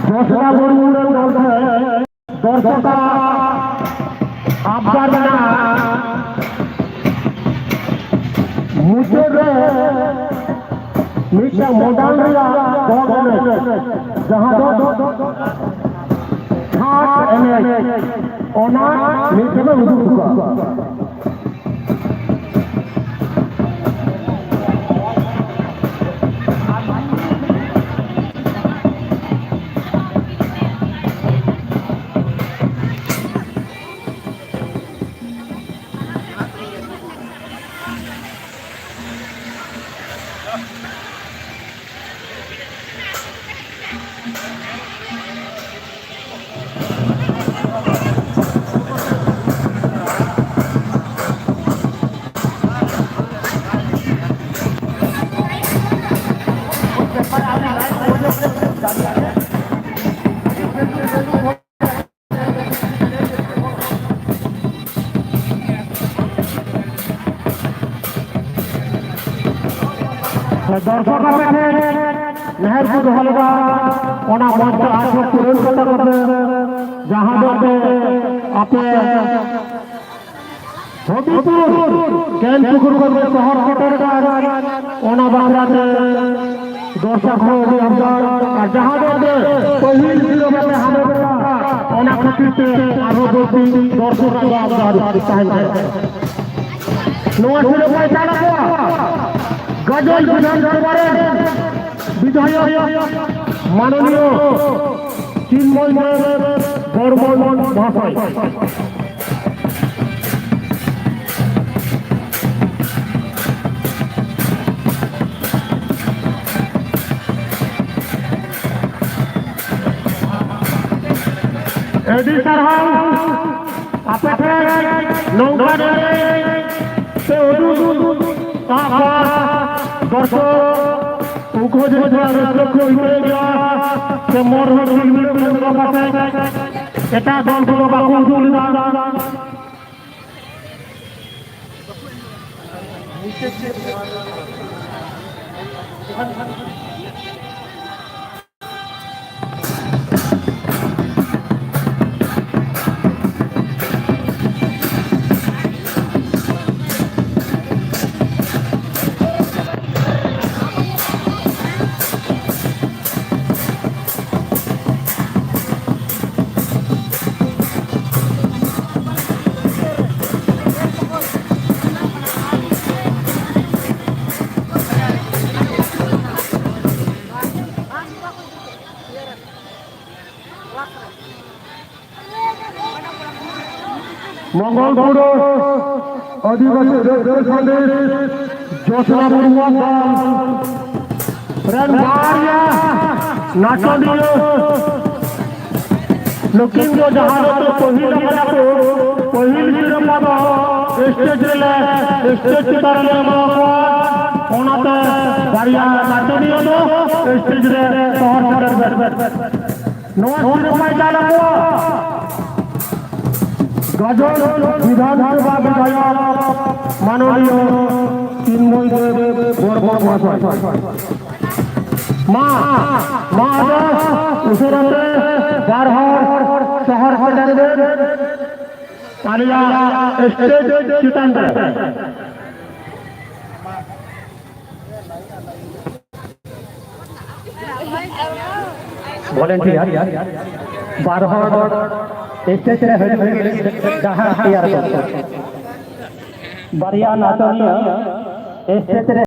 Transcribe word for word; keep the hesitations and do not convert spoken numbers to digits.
ᱫᱚᱥᱨᱟ ᱵᱚᱨᱩ ᱩᱰᱟᱹᱱ ᱫᱚᱞ ᱴᱷᱮᱱ ᱫᱚᱨᱥᱚᱠᱟᱜ ᱟᱵᱫᱟᱨ ᱢᱮᱱᱟᱜᱼᱟ, ᱢᱩᱪᱟᱹᱫ ᱨᱮ ᱢᱤᱫᱴᱟᱝ modern ᱨᱮᱭᱟᱜ ᱫᱚᱝ ᱮᱱᱮᱡ, ᱡᱟᱦᱟᱸ ᱫᱚ ᱪᱷᱟᱴ ᱮᱱᱮᱡ, ᱚᱱᱟ ᱢᱤᱫ ᱴᱷᱮᱱ ᱮ ᱩᱫᱩᱜ ᱦᱚᱴᱚ ᱠᱟᱜᱼᱟ᱾ ᱫᱚᱨᱥᱚᱠ ᱟᱯᱮ ᱴᱷᱮᱱ ᱱᱮᱦᱚᱨ ᱠᱚ ᱫᱚᱦᱚ ᱞᱮᱫᱟ, ᱚᱱᱟ ᱢᱚᱧᱪᱚ ᱟᱥ ᱯᱩᱨᱚᱱ ᱠᱟᱛᱟ ᱠᱟᱛᱮ, ᱡᱟᱦᱟᱸ ᱫᱚ ᱟᱯᱮ, ᱟᱯᱮ ᱦᱚᱵᱤᱯᱩᱨ ᱠᱮᱱ ᱯᱩᱠᱩᱨ ᱠᱷᱚᱱ ᱯᱮ ᱥᱚᱦᱚᱨ ᱥᱮᱴᱮᱨ ᱟᱠᱟᱱ, ᱚᱱᱟ ᱵᱟᱠᱷᱨᱟ ᱛᱮ ᱫᱚᱨᱥᱚᱠ ᱦᱚᱸ ᱟᱹᱰᱤ ᱟᱢᱫᱟ, ᱟᱨ ᱡᱟᱦᱟᱸ ᱫᱚ ᱟᱯᱮ ᱯᱟᱹᱦᱤᱞ ᱥᱤᱨᱯᱟᱹ ᱯᱮ ᱦᱟᱢᱮᱴ ᱟᱠᱟᱫ, ᱚᱱᱟ ᱠᱷᱟᱹᱛᱤᱨ ᱛᱮ ᱟᱨᱦᱚᱸ ᱵᱟᱹᱲᱛᱤ ᱫᱚᱨᱥᱚᱠ ᱟᱜ ᱟᱢᱫᱟ ᱛᱟᱦᱮᱱ ᱠᱟᱱᱟ᱾ ᱱᱚᱣᱟ ᱥᱤᱨᱯᱟᱹᱭ ᱪᱟᱞ ᱟᱠᱚᱣᱟ ᱜᱟᱡᱚᱞ ᱵᱤᱫᱷᱟᱱ ᱥᱚᱵᱷᱟ ᱨᱮᱱ ᱵᱤᱫᱷᱟᱭᱚᱠ ᱢᱟᱱᱚᱱᱤᱭᱚ ᱪᱤᱱᱢᱚᱭ ᱵᱚᱨᱢᱚᱱ ᱢᱚᱦᱟᱥᱚᱭ᱾ ᱟᱹᱰᱤ ᱥᱟᱨᱦᱟᱣ᱾ ᱟᱯᱮ ᱴᱷᱮᱱ ᱱᱚᱝᱠᱟ ᱱᱚᱰᱮ ᱯᱮ ᱩᱫᱩᱜ ᱠᱟᱜ ᱠᱚᱣᱟ ᱫᱚᱨᱥᱚᱠ, ᱩᱱᱠᱩ ᱦᱚᱸ ᱡᱟᱹᱱᱤᱡ ᱛᱷᱚᱲᱟ ᱨᱟᱹᱥᱠᱟᱹ ᱠᱚ ᱟᱹᱭᱠᱟᱹᱣ ᱜᱮᱭᱟ, ᱥᱮ ᱢᱚᱱ ᱨᱮᱦᱚᱸ ᱠᱚ ᱢᱮᱱᱟᱜ ᱠᱚᱣᱟ ᱯᱟᱥᱮᱡ ᱮᱴᱟᱜ ᱫᱚᱞ ᱠᱚᱫᱚ ᱵᱟᱠᱚ ᱩᱫᱩᱜ ᱞᱮᱫᱟ᱾ ᱢᱚᱝᱜᱚᱞ ᱴᱩᱰᱩ, ᱟᱹᱫᱤᱵᱟᱹᱥᱤ ᱨᱟᱹᱥᱠᱟᱹ ᱥᱟᱸᱫᱮᱥ, ᱡᱳᱥᱱᱟ ᱢᱩᱨᱢᱩ ᱫᱚᱞ ᱨᱮᱱ ᱵᱟᱨᱭᱟ ᱱᱟᱪᱚᱱᱤᱭᱟᱹ᱾ ᱱᱩᱠᱤᱱ ᱫᱚ ᱡᱟᱦᱟᱸ ᱫᱚ ᱯᱟᱹᱦᱤᱞ ᱟᱠᱟᱱᱟ ᱠᱚ, ᱯᱟᱹᱦᱤᱞ ᱥᱤᱨᱯᱟᱹ ᱫᱚ ᱥᱴᱮᱡᱽ ᱨᱮᱞᱮ, ᱥᱴᱮᱡᱽ ᱪᱮᱛᱟᱱ ᱨᱮᱞᱮ ᱮᱢᱟ ᱠᱚᱣᱟ, ᱚᱱᱟᱛᱮ ᱵᱟᱨᱭᱟ ᱱᱟᱪᱚᱱᱤᱭᱟᱹ ᱫᱚ ᱥᱴᱮᱡᱽ ᱨᱮ ᱥᱚᱦᱚᱨ ᱥᱮᱴᱮᱨ ᱵᱮᱱ᱾ ᱱᱚᱣᱟ ᱥᱤᱨᱯᱟᱹᱭ ᱪᱟᱞ ᱟᱠᱚᱣᱟ ᱜᱟᱡᱚᱞ ᱵᱤᱫᱷᱟᱱ ᱥᱚᱵᱷᱟ ᱵᱤᱫᱷᱟᱭᱚᱠ ᱢᱟᱱᱚᱱᱤᱭᱚ ᱪᱤᱱᱢᱚᱭ ᱫᱮᱵ ᱵᱚᱨᱢᱚᱱ ᱢᱚᱦᱟᱥᱚᱭ᱾ ᱢᱟ, ᱢᱟ ᱟᱫᱚ ᱩᱥᱟᱹᱨᱟ ᱛᱮ ᱵᱟᱨ ᱦᱚᱲ ᱥᱚᱦᱚᱨ ᱥᱮᱴᱮᱨ ᱵᱮᱱ ᱟᱞᱮᱭᱟᱜ ᱥᱴᱮᱡᱽ ᱪᱮᱛᱟᱱ ᱨᱮ᱾ ᱵᱷᱚᱞᱮᱱᱴᱤᱭᱟᱨ ᱵᱟᱨ ᱦᱚᱲ ᱥᱴᱮᱡᱽ ᱨᱮ ᱦᱤᱡᱩᱜ ᱞᱟᱹᱜᱤᱫ ᱰᱟᱦᱟᱨ ᱛᱮᱭᱟᱨ ᱠᱚ᱾ ᱵᱟᱨᱭᱟ ᱱᱟᱪᱚᱱᱤᱭᱟᱹ ᱥᱴᱮᱡᱽ ᱨᱮ